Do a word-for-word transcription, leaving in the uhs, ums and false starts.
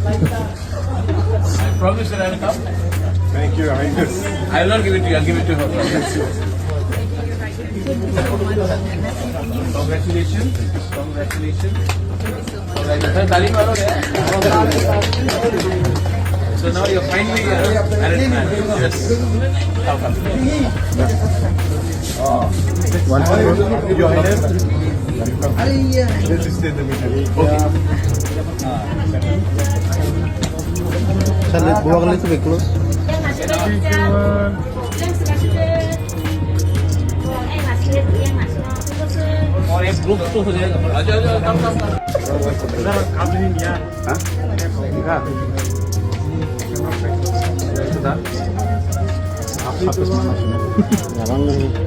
I promise that I'll come. Thank you, Your Highness. I will not give it to you. I'll give it to her. Congratulations. Congratulations. Alright, sir, tali maro re. So now you're finally, uh, married man. Yes. Welcome. One second. Your Highness. Let's stay in the middle. Okay. Sir, let's walk a little bit close. Huh? Enggak. Sudah. Apa itu? Nggak bangun.